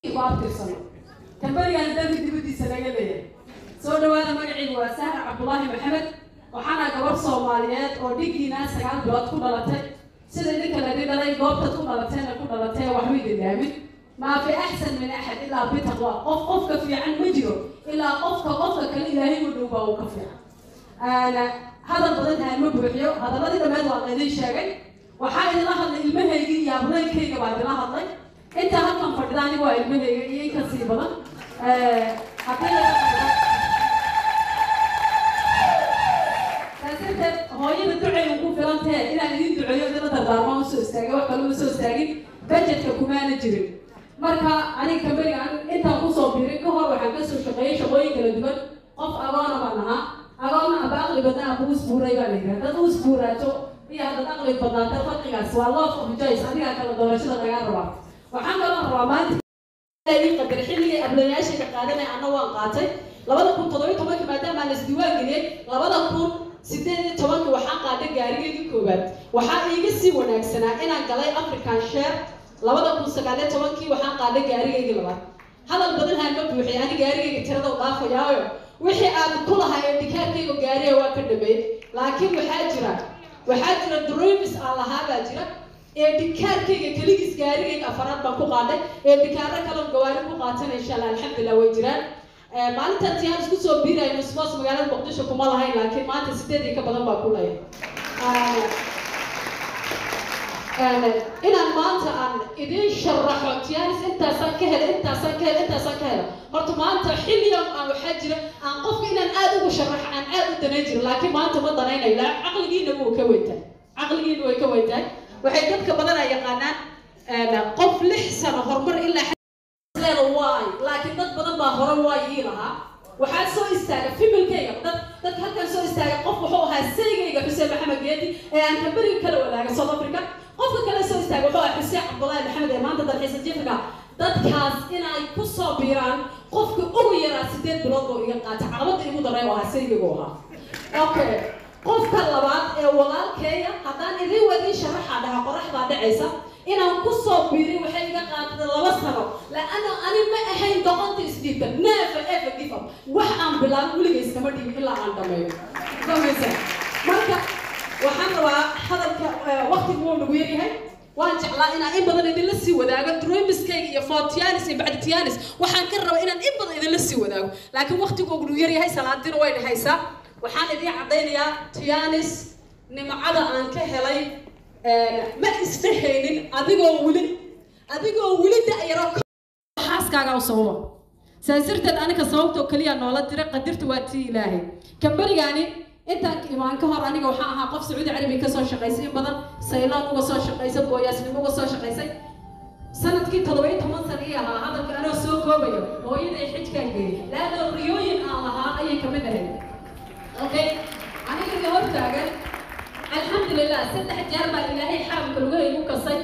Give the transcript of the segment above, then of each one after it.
Ku abtirsano kambanigan dalka dibadiisa laga leeyahay. Soo dhawaada. Magacaygu waa Sahra Cabdulaahi Maxamed, waxaana gabar Soomaaliyeed oo dhigiina 9 bilood ku dhalatay. Sida idinka laydin dhalay, goobtaad ku dhalateena ku dhalatay, waxba idin dhaamin. Maa fi axsan min axad ilaa bitaqwa. Qof qofka fiican ma jiro ilaa qofka qofka kale Ilaahay u dhow baa uu ka fiican. Hadal badan haan ma buuxiyo, hadaladii dhammeed waa laydin sheegay. Waxaa idinla hadlay ilmahaygii iyo ableenkayga baa idinla hadlay. Intaa halkan fadhida aniga waa ilmahayga iyo in kasii badan. Haddii laga taas darteed, hooyada ducay ugu filan tahe inaan idin duceeyo, idinla dardaarmo usoo istaagay, wax kale uma soo istaagin, budgetka kumaana jirin. Marka aniga kambaniga intaan kusoo biirin ka hor waxaan kasoo shaqeeyey shaqooyin kala duwan. Qof agoona baan ahaa. Agoonna aba aqli badnaa aba usbuuray baa la yidhaha. Dad usbuuraato iyo haddaad aqli badnaata, farqigaas waa love of choice, adigaa kala doorashada lagaa rabaa. Waxaan kaloo rabaa maanta ii qadar xilligii ablayaashayda qaadanay, anna waan qaatay 2017-kii, maadaama aan isdiiwaan geliyey 2018-kii. Waxaan qaaday gaarigeygii koowaad. Waxaa iiga sii wanaagsanaa inaan galay African Share 2019-kii, waxaan qaaday gaarigeygii labaad. Hadal badan haan ma buuxiy, ani gaarigeyga tirada u dhaafayaayo. Wixii aan ku lahaa ee dhikaarkayga gaariga waa ka dhameeyey, laakiin waxaa jira dreams aan lahaa baa jira. Ee dhikaarkayga keligiis gaarigayga afaraad baan ku qaaday, ee dhikaaro kaloon gawaari ku qaatana insha Allah, alxamdulilah, way jiraan. Maalintan tiyaan isku soo biirayno Nusmoos magaalada Muqdisho kuma lahayn, laakiin maanta sideed iyo ka badan baa ku leeyahay. Inaan maanta aan idiin sharaxo Tiens intaasaan ka helay, intaasaan ka helay, intaasaan ka helay, horta maanta xilligan aan waxaa jira aan qofka inaan aad ugu sharaxo aan aad u danayn jiro, laakiin maanta ma danaynayo. La caqligiina wuu ka weyntahay, caqligiina way ka weyntahay. Waxay dadka badan ay yaqaanaan qof 6 sano horumar ilaa leeda waay, laakiin dad badan baa hore waay ii lahaa. Waxaa soo istaaga familykayga, dad halkan soo istaaga. Qof wuxuu ahaa saygayga Xuseen Maxamed Geedi ee aan kambaniga kala wadaaga South Africa. Qofka kale soo istaaga wuxuu ahaa Xuseen Cabdullaahi Maxamed ee maanta dalxiisa jifriga. Dadkaas inay ku soo biiraan qofka ugu yaraa 8 bilood oo iga qaatay. Caqabada igu daray oo ahaa saygaygu ahaa. Okay, qofka labaad ee walaalkeeya haddaan idin wadin sharaxa dhaha qoraxdaa dhacaysa inaan ku soo biirin, waxay iga qaadatay 2 sano, laana ani ma ahayn doqonta isdhiibta. Never ever give up. Wax aan bilaabin weligay iskama dhiibin ilaa aan dhameeyo. Fahmaysa? Marka waxaan rabaa hadalka, waqtigu wuu nagu yaryahay. Waan jeclaa inaan in badan idinla sii wadaago dreamskayga iyo for Tiens iyo bacdi Tiens. Waxaan ka rabaa inaan in badan idinla sii wadaago, laakiin waqtigu uu nagu yaryahay, salaadina way dhahaysaa. Waxaan idiin caddaynayaa Tiens nimcada aan ka helay. Ma isdhehaynin adigoo weli da-yaro xaaskaaga u sababa. Saas darteed aniga sababtoo keliya noola diray, qadirta waa tii Ilaahay. Kambanigaani intaan imaan ka hor aniga waxaan ahaa qof Sacuudi Carabiya kasoo shaqaysay in badan, Sayloon uga soo shaqaysay, booyaasnimo uga soo shaqaysay. Sanadkii 17 sano ii ahaa, hadalka anoo soo koobayo, hooyaday xijkaan geeyey, laanno riyooyin aan lahaa ayay kamid ahayd. Okay, aniga iga hortaagan, alxamdulilah, saddex jeer baa Ilaahay xaramka lugahaygu kasay.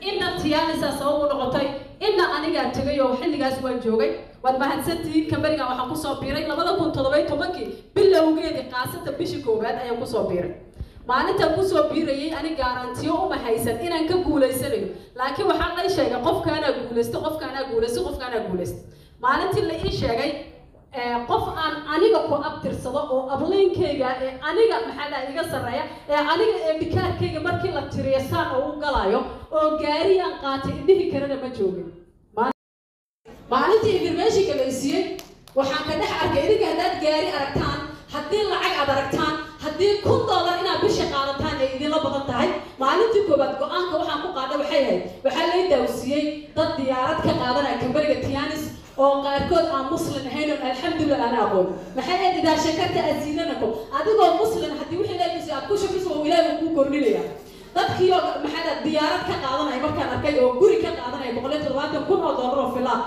Inna Tiens-a sabab u noqotay, inna anigaa tegay oo xilligaas waan joogay. Waad mahadsantihiin. Kambanigan waxaan kusoo biiray 2017-kii bilowgeedii, qaasatan bishii koowaad ayaan kusoo biiray. Maalintaan kusoo biirayay ani guarantee-yo uma haysan inaan ka guulaysanayo, laakiin waxaa lay sheegay qofkaanaa guulaysta, qofkaanaa guulaysta, qofkaanaa guulaysta. Maalintii la ii sheegay qof aan aniga ku abtirsado oo uplinekayga ee aniga maxaa la iga sarreeya ee aniga ee dhikaarkayga markii la tiriyo saan oo u galayo oo gaariyaan qaatay indhihi karana ma joogin. Maalintii informationka la siiyey waxaan ka dhex arkay idinka haddaad gaari aragtaan, haddii lacag aad aragtaan, haddii $1000 inaad bisha qaadataan ay idinla badan tahay. Maalintii koowaad go-aanka waxaan ku qaaday waxay ahayd, waxaa lay daawsiiyey dad diyaarad ka qaadanaya kambaniga Tiens oo qaarkood aan muslim ahayn oon alxamdulilah aan aqoon. Maxay ahayd? Idaa shakarta asiidanakum. Adigoo muslim haddii wixii Ilaahay aad ku shukriso oo Ilaahay uu kuu kordhinaya. Dadkii oo maxaa diyaarad ka qaadanaya markaan arkay oo guri ka qaadanaya $170,000 oo filaa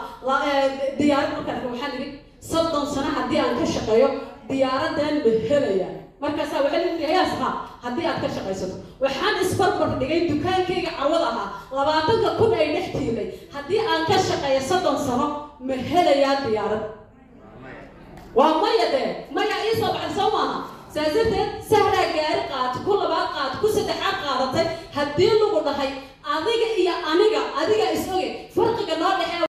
diyaarad markaan arkay, waxaan idhi 30 sano haddii aan ka shaqeeyo diyaaradan ma helaya? Markaasaa waxay leeyihi hayaas ha haddii aad ka shaqaysato. Waxaan isbarbar dhigay dukaankayga carwada ahaa 20-ka kun ay dhex tiilay, haddii aan ka shaqeeyo 30 sano ma helayaa diyaarad? Waa maya dee, maya ii soo baxay soo maaha. Saas darteed Sahraa gaari qaatay, ku labaad qaatay, ku saddexaad qaadatay. Haddii lagu dhahay adiga iyo aniga, adiga is oge farqiga noo dhexeeya.